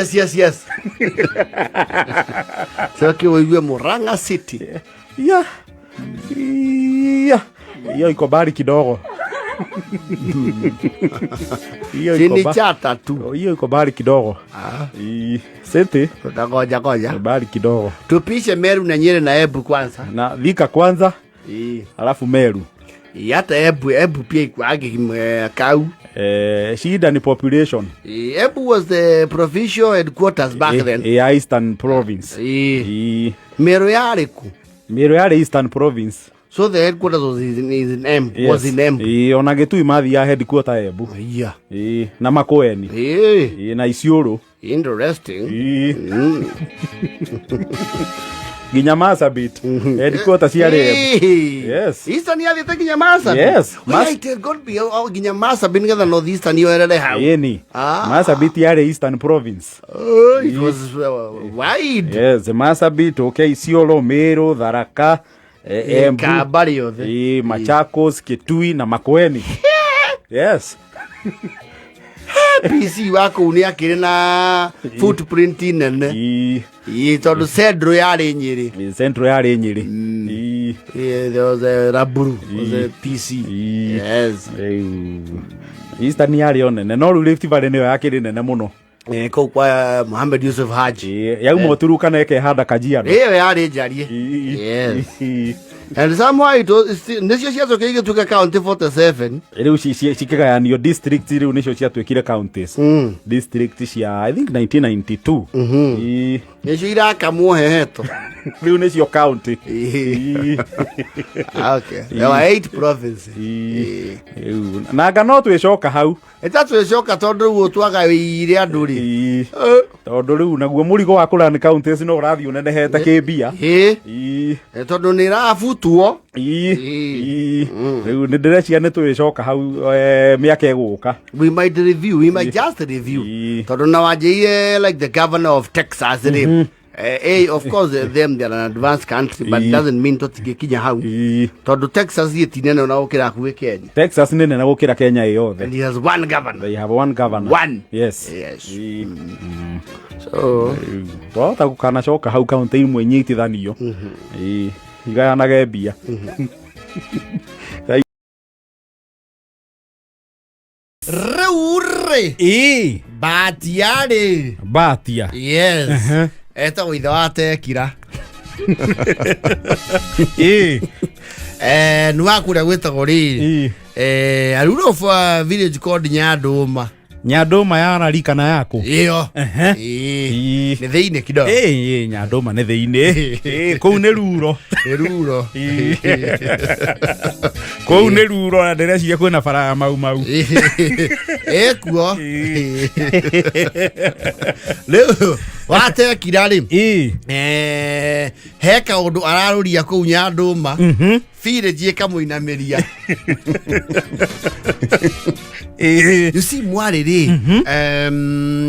coke ũigue Murang'a City. Ya, hiyo iko mbali kidogo. Hiyo iko Chini chata tu. Hiyo iko mbali kidogo. City Tutagoja goja. Mbali kidogo. Tupishe Meru na Nyeri na Embu kwanza. Na Thika kwanza. Alafu Meru. Hata Embu pia ikuage kau. Shida ni population. Embu was the provincial headquarters back then. Ya Eastern Province. Meru yarĩ ku? Meru yarĩ Eastern Province. So the headquarters was in Embu, was in Embu. Ĩĩ, ona Gĩtui mathiaga headquarter Embu. Yeah. Ĩĩ, na Makueni. Ĩĩ, Ĩĩ, na Isiolo. interesting. Ĩĩ. Nginya Marsabit headquarter ciarĩ Embu. Ĩĩ. Yes. Eastern yathiĩte nginya Marsabit. Yes. Well, it had got be nginya Marsabit nĩgetha North Eastern yoerere hau. Ĩni. Ah. Marsabit yarĩ Eastern Province. Oh, it was wide. Yes, Marsabit, okay, Isiolo, Meru, Tharaka, Embu. Kamba rĩothe. Ĩĩ, Machakos, Kitui na Makueni. Yes. PC wa kũu nĩ akĩrĩ na footprint nene. Ĩĩ. Ĩĩ, tondũ Central yarĩ Nyĩrĩ. Central yarĩ Nyĩrĩ. Ĩĩ. Yeah, there was a Raburu, was a PC. Ĩĩ. Yes. Rĩu Eastern yarĩ o nene no rĩu Rift Valley nĩyo yakĩrĩ nene mũno. Eh, kũu kwa Mohamed Yusuf Haji. Ĩĩ, yauma Ũturukana ĩkehanda Kajiado. Ĩyo yarĩ njarie. Ĩĩ. Yes. Ĩĩ. And somehow it was, nĩcio ciacokire igĩtuĩka county 47. Rĩu cikĩgayanio district rĩu nĩcio ciatuĩkire counties. District cia I think 1992. Ĩĩ. Nĩcio irakamwo heheto. Rĩu nĩcio county. Ĩĩ. Ĩĩ. Okay. There were 8 provinces. Ĩĩ. Rĩu, nanga no twĩcoka hau. Ĩtatwĩcoka tondũ rĩu twagaĩire andũ rĩ. Ĩĩ. Tondũ rĩu naguo mũrigo wa kũrani counties no ũrathiĩ ũnenehete kĩmbia. Ĩĩ. Ĩĩ. Eh, tondũ nĩ ĩrabutwo. Ĩĩ. Ĩĩ. Ĩĩ. Rĩu nĩ ndĩreciria nĩ tũrĩcoka hau mĩaka ĩgũka. We might review, we might just review. Ĩĩ. Tondũ na wanjĩire like the governor of Texas rĩ. Of course them they are an advanced country, but Ĩĩ. doesn't mean tũtingĩkinya hau. Ĩĩ. Tondũ Texas ĩ nene ona gũkĩra hakuhĩ Kenya. Texas nĩ nene gũkĩra Kenya ĩ yothe. And he has one governor. They have one governor. One. Yes. Yes. Ĩĩ. So, Twahota gũkanacoka hau kaunti imwe inyitithanio. Ĩĩ. Igayanage mbia. Rĩu rĩ Ĩĩ. Batia rĩ. Batia. Yes. Etagwo ithe wa Tekira. Ĩĩ. Eh, nĩ wa kũrĩa gwĩtagwo rĩrĩ. Ĩĩ. Eh, a rural of a village called Nyandũma. Nyandũma ya rari kana yaku? Ĩyo. Ehe. Ĩĩ. Ĩĩ. Nĩ thĩinĩ kidogo. Ĩĩ, Nyandũma nĩ thĩinĩ. Ĩĩ, kũu nĩ ruro. Nĩ ruro. Kũu nĩ ruro na ndĩreciria kwĩna bara ya Mau Mau. Ĩkuo. Rĩu watekira rĩ. Ĩĩ. Eh, he kaũndũ ararũria kũu Nyandũma. Village ĩkamũinamĩria. Ĩĩ. You see mwarĩ rĩ,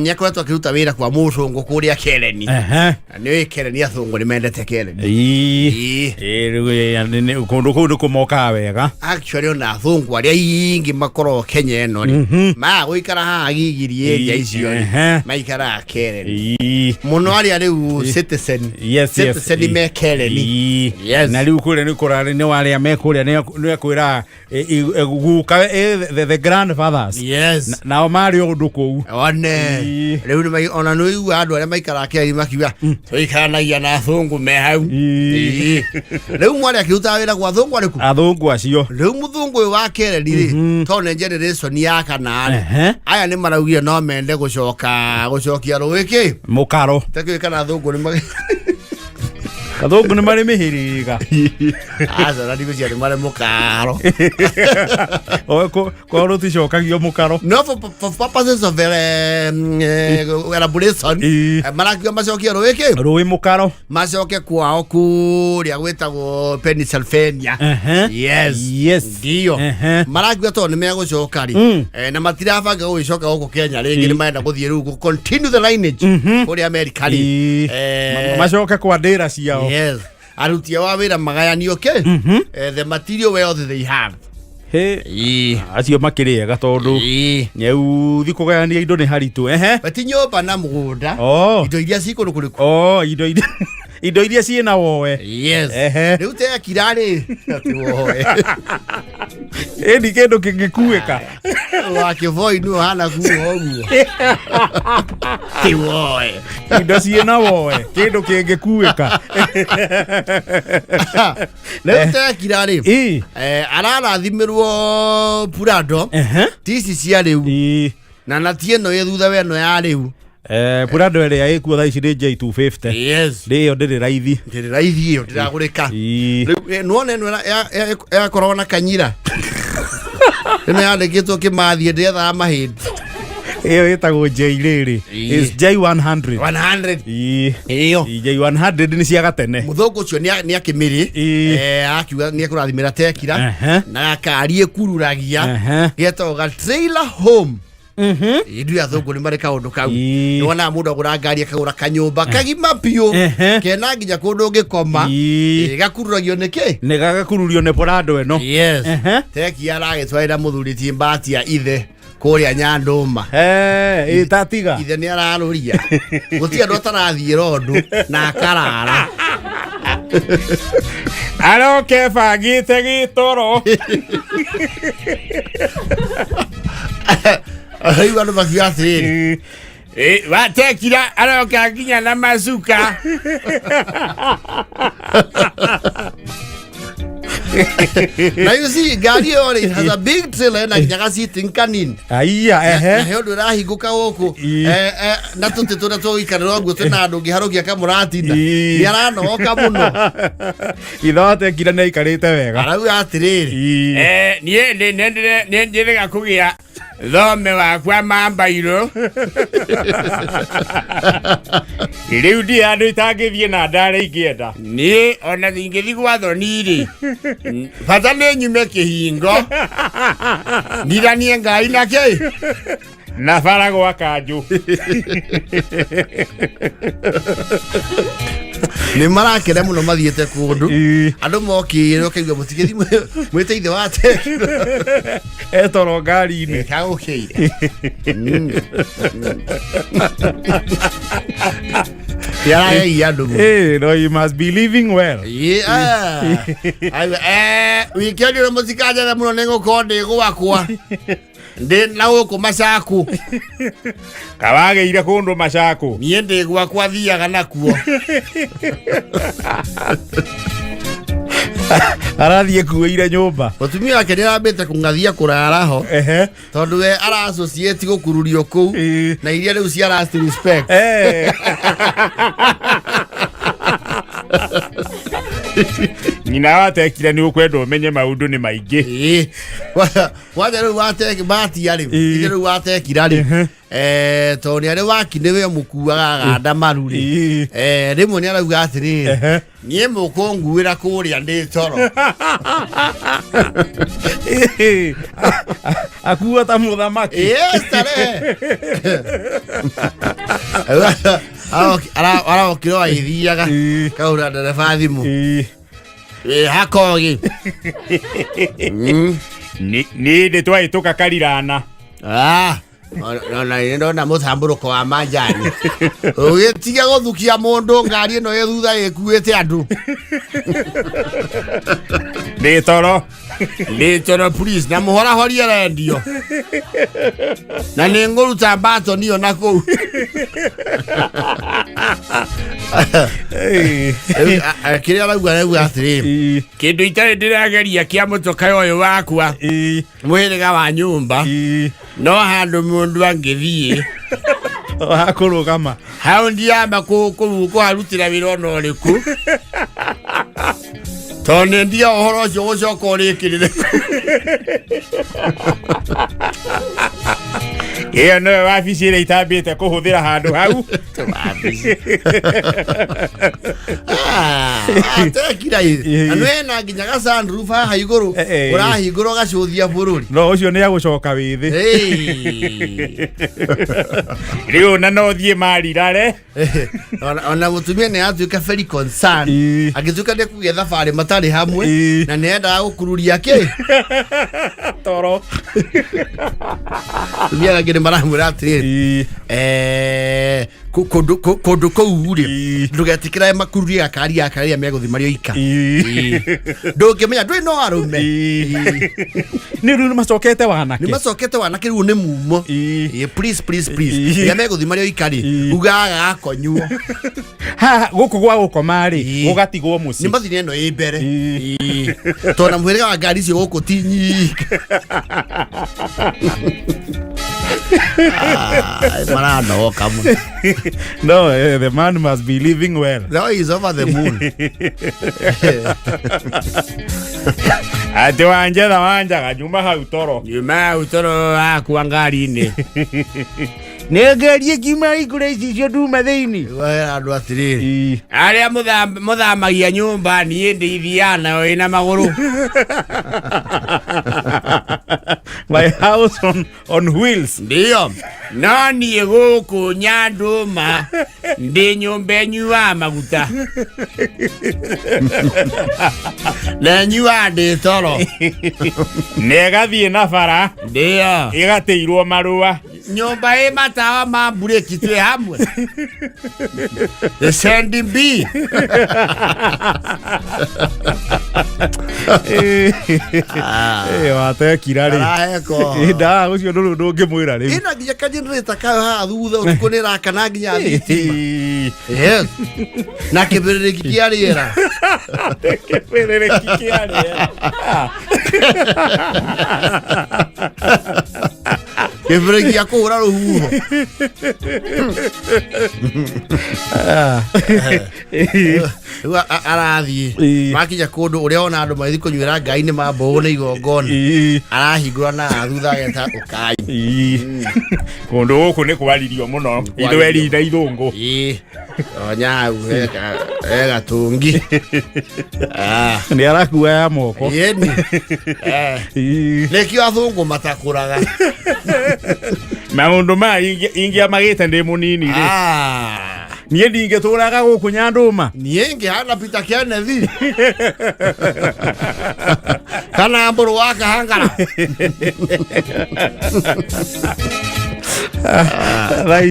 nĩ akoretwo akĩruta wĩra kwa mũcũngũ kũrĩa Kereni. Ehe. Na nĩ ũĩ Kereni athũngũ nĩ mendete Kereni. Ĩĩ. Ĩĩ. Ĩĩ, rĩu kũndũ kũu nĩ kũmokaga wega. Actually ona athũngũ arĩa aingĩ makoragwo Kenya ĩno rĩ, maga gũikara haha gigiri area icio rĩ, Ehe. maikaraga Kereni. Ĩĩ. Mũno arĩa rĩu citizen. Yes, yes. Citizen me Kereni. Ĩĩ. Yes. Na rĩu kũrĩa nĩ kũrarĩ nĩ warĩa me kũrĩa nĩ ekwĩra guka the grandfathers. Yes. Nao marĩ ũndũ kũu. One. Ĩĩ. Rĩu ona nĩ ũiguaga andũ arĩa maikaraga Kereni makiuga tũikaranagia na athũngũ me hau. Ĩĩ. Ĩĩ. Rĩu mwarĩ akĩrutaga wĩra kwa athũngũ arĩkũ? Athũngũ acio. Rĩu mũthũngũ ũyũ wa Kereni rĩ, tondũ nĩ generation ya kana rĩ, Ehe. aya nĩ maraugire no mende gũcoka gũcokia rũĩ kĩ Mũkaro. takĩũĩ kana athũngũ nĩ Athũngũ nĩ marĩ mĩhĩrĩga. aca na ndigũcia nĩ marĩ mũkaro. Kwao rũticokagio mũkaro. No for purposes of elaboration, Ĩĩ. marakiuga macokie rũĩ kĩ Rũĩ mũkaro. macoke kwao kũrĩa gwĩtagwo Pennsylvania. Ehe. Yes. Yes. Ndio. Ehe. Marakiuga tondũ nĩ megũcoka rĩ, na matirabanga gũgĩcoka gũkũ Kenya rĩngĩ, nĩ marenda gũthiĩ rĩu gũ continue the lineage kũrĩa America rĩ. Ĩĩ. Macoke kwa ndĩra ciao. Yes. Aruti ao a wĩra magayanio kĩ, the material wealth they have. Hĩ. Ĩĩ. Acio makĩrĩ ega tondũ Ĩĩ. nyeuthi kũgayania indo nĩ haritũ. Ehe. Bati nyũmba na mũgũnda, Oh. indo iria ci kũndũ kũrĩkũ. Oh, indo iria indo iria ciĩna woe. Yes. Ehe. Rĩu tekira rĩ, atĩ woe. Ĩni kĩndũ kĩngĩkuĩka. Wa kĩboi nĩ ũhana kuo ũguo. Ti woe. Indo ciĩna woe. Kĩndũ kĩngĩkuĩka. Rĩu tekira rĩ, Ĩĩ. ararathimĩrwo Prado Ehe. ti ici cia rĩu Ĩĩ. na ti ĩno ĩ thutha wa ĩno ya rĩu. Prado ĩrĩa ĩkuo thaa ici nĩ J250. Yes. Ndĩ ĩyo ndĩrĩ raithi. Ndĩrĩ raithi ĩyo, ndĩragũrĩka. Ii. Rĩu nĩwona ĩno yakoragwo na kanyira ĩno yandĩkĩtwo kĩmathiĩ ndĩethaga mahĩndĩ. Ĩyo ĩtagwo J rĩrĩ. Ii. Is J100. 100. Ii. Ĩyo. Ii, J100 nĩ cia gatene. Mũthũngũ ũcio nĩ akĩmĩrĩ. Ii. Akiuga nĩ ekũrathimĩra tekira na gakari ĩkururagia getagwo ga trailer home. Ithuĩ athũngũ nĩ marĩ kaũndũ kau. Ii. Nĩwonaga mũndũ agũra ngari akagũra kanyũmba kagima biũ kena nginya kũndũ ũngĩkoma. Ii. Gakururagio nĩ kĩ? Nĩ gagakururio nĩ Prado ĩno. Yes. Teki aragĩtwarĩra mũthuri ti mbati ya ithe kũrĩa Nyandũma. Eh, ĩtatiga. Ithe nĩ ararũria gũtirĩ andũ atarathiĩ rondo na akarara. Aroke bangĩte gĩtoro. Rĩu andũ makiuga atĩrĩrĩ, Watekira aroka nginya na macuka. Na you see ngari ĩyo rĩ, it has a big trailer na nginya ga seating kanini. Aiya, Na ehe. he ũndũ ĩrahingũka gũkũ. Ii. Na tũtĩ tũrĩa tũgũikarĩra ũguo twĩna andũ ũngĩharũkia kamũratina. Ii. Nĩ aranogoka mũno. Ithe watekira nĩ aikarĩte wega. Arauga atĩrĩrĩ, Ii. Niĩ nĩ njĩrĩga kũgĩa thome wakwa mambairũ. Rĩu ndirĩ handũ itangĩthiĩ na ndarĩ ingĩenda. Niĩ ona ingĩthiĩ gwa thoni-rĩ, bata nĩ nyume kĩhingo ndiranie ngai na kĩ Na bara gwa kanjũ. Nĩ marakena mũno mathiĩte kũndũ. Ii. Andũ mokĩire ũkaigua mũtigĩthi mwĩte ithe wa tekira. Etoro ngari-inĩ. Kagũkĩire. Yaragegia andũ mũno. No, you must be living well. Wikendi ĩno mũtikanjethe mũno nĩ ngũkorwo ndĩ gwakwa ndĩ na gũkũ Macaku. Kawagĩire kũndũ Macaku. Niĩ ndĩ gwakwa thiaga nakuo. Arathiĩ kuĩire nyũmba. Mũtumia wake nĩ arambĩte kũng'athia kũrara ho tondũ we ara-associate gũkururio kũu na iria rĩu cia last respect. Nyina watekire nĩ ũkwenda ũmenye maũndũ nĩ maingĩ. Ĩĩ. Wanja rĩu wateki batia rĩu ithe rĩu watekira rĩ, tondũ nĩ arĩ waki nĩwe mũkuaga aganda maru rĩ, rĩmwe nĩ arauga atĩrĩrĩ, niĩ mũkũnguĩra kũrĩa ndĩ toro. Akua ta mũthamaki. Ĩĩ, starehe. Arokire o agĩthiaga kahũra ndereba thimũ. Ĩ hakogi. Niĩ ndĩ twahĩtũka karirana. Ona nĩ ndona mũtambũrũko wa manjani ũgĩtiga gũthukia mũndũ ngari ĩno ĩ thutha ĩkuĩte andũ. Ndĩ toro. Ndĩ toro please, na mũhorahorie rendio na nĩ ngũruta mbatoni ĩyo na kũu. Kĩrĩa arauga arauga atĩrĩrĩ, Kĩndũ itarĩ ndĩrageria kĩa mũtoka ũyũ wakwa mũhĩrĩga wa nyũmba no handũ mũndũ angĩthiĩ Hakũrũgama hau ndiamba kũharutĩra wĩra ona ũrĩkũ tondũ nĩ ndia ũhoro ũcio gũcoka ũrĩkĩrĩre. Ĩyo noyo wabici ĩrĩa itambĩte kũhũthĩra handũ hau. Atekira na nĩ nginya ga sunroof haha igũrũ ũrahingũra ũgacũthia bũrũri. No ũcio nĩ agũcoka wĩthĩ. Rĩu na no thiĩ marirare. Ona mũtumia nĩ atuĩka very concerned agĩtuĩka nĩ kũgĩa thabarĩ matarĩ hamwe na nĩ endaga gũkururia kĩ toro. Atumia angĩ nĩ maramwĩra atĩrĩrĩ, kũndũ kũu rĩ ndũgetĩkĩra makururie gakari gaka rĩrĩa megũthiĩ marĩ oika. Ndũngĩmenya ndũrĩ no arũme. Nĩ rĩu nĩ macokete wanake. Nĩ macokete wanake rĩu nĩ mumo. Please please please rĩrĩa megũthiĩ marĩ oika rĩ ugaga gakonyuo. Haha gũkũ gwa gũkoma rĩ gũgatigwo mũciĩ. Nĩ mathire ĩno ĩ mbere tondũ na mũhĩrĩga wa ngari icio gũkũ ti nyingĩ. Maranogoka mũno. No, the man must be living well. No, he's over the moon. Atĩ wanjetha wanjaga nyuma hau toro. Nyuma utoro akua ngari-inĩ. Nĩngerie kiuma ikũrĩa ici icio nduma thĩinĩ. Wera andũ atĩrĩrĩ. Arĩa mũthamagia nyũmba niĩ ndĩithiaga nayo ĩna magũrũ. My house on wheels. Ndiyo, no niĩ gũkũ Nyandũma ndĩ nyũmba ĩnyuaga maguta. Na nyuaga ndĩ toro. Na ĩgathiĩ na bara. Ndiyo. Ĩgatĩirwo marũa. Nyũmba ĩ matawa ma mburĩki twĩ hamwe. The Sandy B. Watekira rĩ. Araheko. Nda ũcio ndũrĩ ũndũ ũngĩmwĩra rĩu. Ĩna nginya kagenerator kayo haha thutha ũtukũ nĩ ĩrakana nginya thitima. Yes. Na kĩbĩrĩrĩki kĩa rĩera. Kĩbĩrĩrĩki kĩa rĩera. Kĩbĩrĩrĩki gĩa kũhũra rũhuho. Rĩu arathiĩ makinya kũndũ ũrĩa ona andũ magĩthiĩ kũnyuĩra ngai-inĩ ma mbũũ nĩ igongona. Arahingũra na thutha ageta ũkai. Kũndũ gũkũ nĩ kwaririo mũno. Ithweri na ithũngũ. Onya he gatũngi. Nĩ arakua ya moko. Yeni. Nĩkĩo athũngũ matakũraga. Maũndũ maya ingĩamagĩte ndĩ mũnini rĩ. Niĩ ndingĩtũraga gũkũ Nyandũma. Niĩ ngĩhana Peter Kennedy. Kana mbũrũ wa Kahangara. Thaa